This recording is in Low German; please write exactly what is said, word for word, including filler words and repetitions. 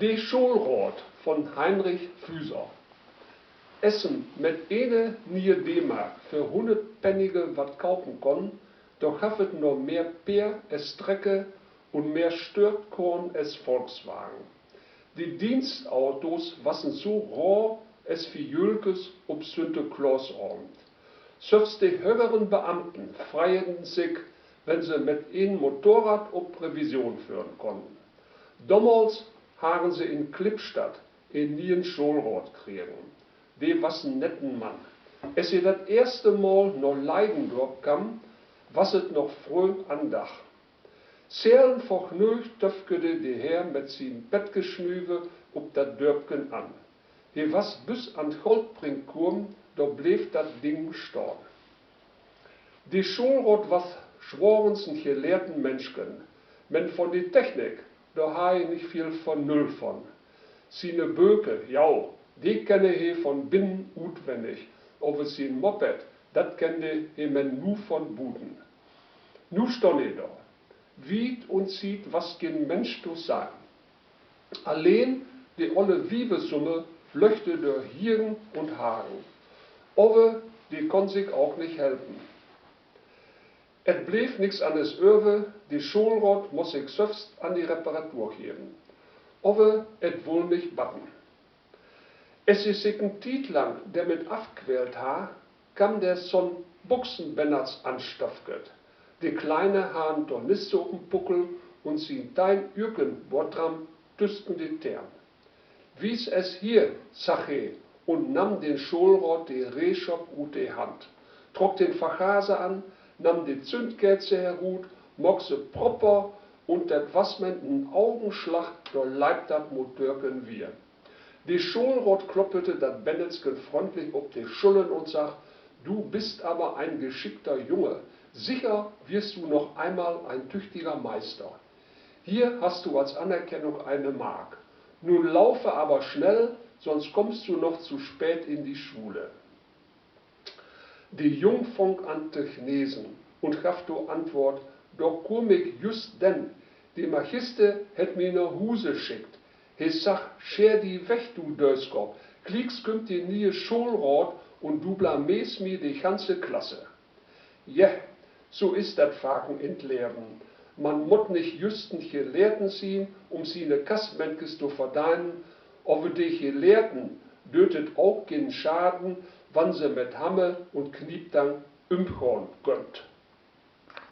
De Schoolraat von Heinrich Füser. Es een mit ene nie'e D-Mark för hunnert Pennige wat kaupen kunn, dor gaff et noch mehr Peer es Trecker un mehr Störtkoorn es Volkswagen. De Dienstautos wassen so rar es Vijölkes op Sünterklaasavend. Sülvst de högeren Beamten freiden sik, wenn se mit en Motorrad op Revision föhren kunnen. Domals harren se in Klippstadt en nie'en Schoolraat kregen. De was en netten Mann. Es he dat eerste Mal na Leidendorp kamm, was et noch fröh an Dag. Selenvergnöögt töffkede de Herr mit sien Pettgesnüve op dat Dörpken an. He was büs an 't Goldbrink kuemen, dor bleev dat Ding stahn. De Schoolraat was swarens en gelehrten Menschken, men von de Technik, dor harr he nich veel Vernüll von. Siene Böker, ja, de kenne he von binnen utwennig, aver sien Moped, dat kenne he men nu von buten. Nu stunn he dor. Wiet un Siet was keen Mensch to sehn. Alleen de olle Wieversummer löchte dör Hiegen un Hagen. Aver de kunn sik ok nich helpen. Et bleev nix anners över, de Schoolraat muss sik sülvst an de Reparatur geven. Aver et wull nich batten. Es he sik en Tiet lang dormit afquält harr, kamm de Sohn Buxenbenners anstoffkert. De Kleine harr en Tornister op en Puckel un sien tein Ührken Bottram tüsken de Tähn. Wies es hier, sagg he un namm den Schoolraat de Reeschop ut de Hand, trock den Vergaser an, namm de Zündkerze herut, maak se propper, un dat was men en Ogenslag, dor leip dat Motörken wier. De Schoolraat kloppete dat Bennetsken fründlich op de Schullern un sagg: Du bist aber ein geschickter Junge. Sicher wirst du noch einmal ein tüchtiger Meister. Hier hast du als Anerkennung eine Mark. Nun laufe aber schnell, sonst kommst du noch zu spät in die Schule. De Jung fung an to gnesen un gaff to Antwoort: Dor kuem ik jüst denn. De Magister hett mi na Huse schickt. He sagg: Scheer di weg, du Dööskopp, glieks kümmt de nie'e Schoolraat un du blameerst mi de ganze Klasse. Je, so is dat faken in 't Leven. Man mutt nich jüst en Gelehrten sien, um siene Kassmänkes to verdeinen, aver de Gelehrten döt et ok keen Schaden, wann se mit Hammer un Knieptang ümgahn köönt.